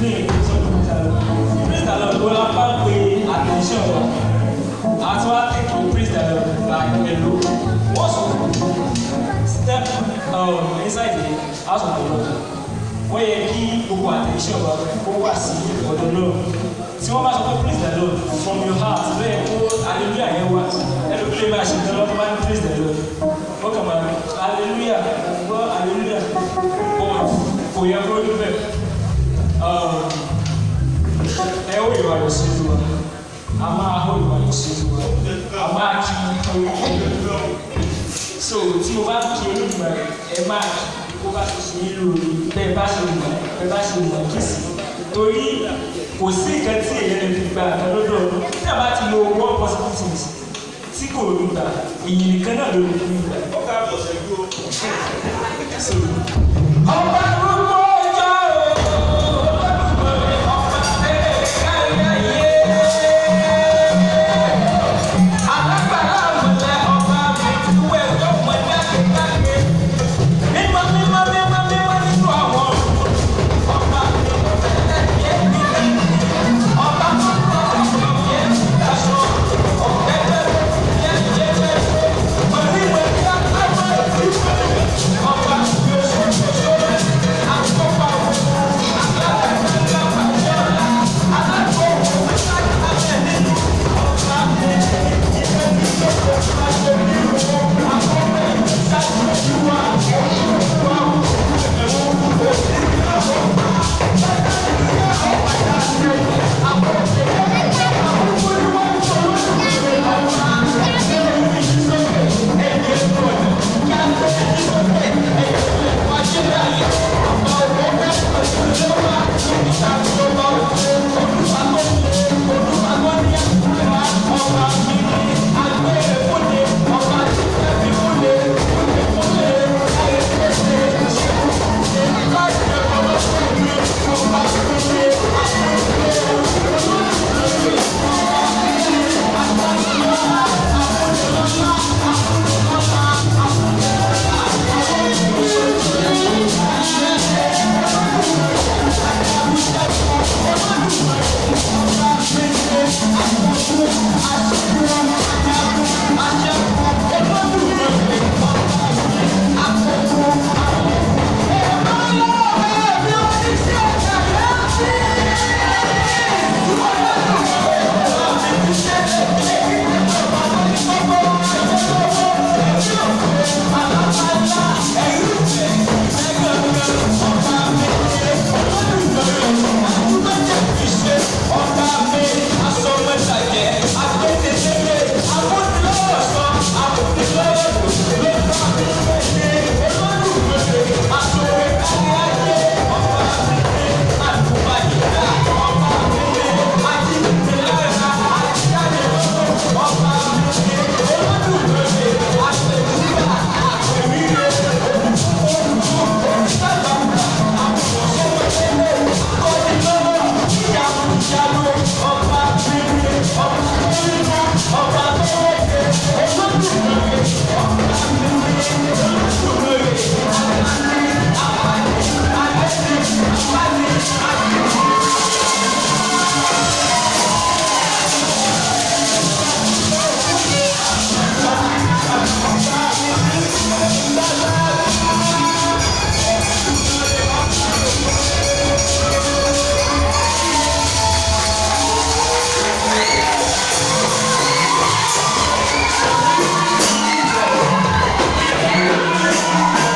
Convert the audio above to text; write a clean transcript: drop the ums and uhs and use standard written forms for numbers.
Mi sọ pé praise the Lord, praise the Lord, ó la bá pe attention wa àti wá take praise the Lord like hello. Once you step inside the house of the Lord, wọ́n yẹ kí gbogbo attention wa kó wà sí ọ̀dọ̀ náà. Tí wọ́n bá sọ pé praise the Lord, from your heart ló yẹ kó hallelujah yẹn wá. Ẹlòmíì lè máa ṣe nǹkan lọ́wọ́, bá ní praise the Lord, wọ́n kàn máa hallelujah, gbọ́ hallelujah, but kò yẹ kó rí bẹ́ẹ̀. Ẹ ó ìwà rẹ̀ sí Olúwa, a máa hó ìwà rẹ̀ sí Olúwa, a máa kí. So tí mo bá kí Olódùmarè, ẹ máa kí kó bá ṣe ṣe yín lóore, bẹ́ẹ̀ bá ṣe mọ̀, bẹ́ẹ̀ bá ṣe mọ̀ kí sí, torí kò sí nǹkan tí èèyàn lè fi gba nǹkan lọ́dọ̀ tí a bá ti lo one possible things tí kò rí gbà, ìyìn nìkan náà ló lè fi gbà. So, ọba gbogbo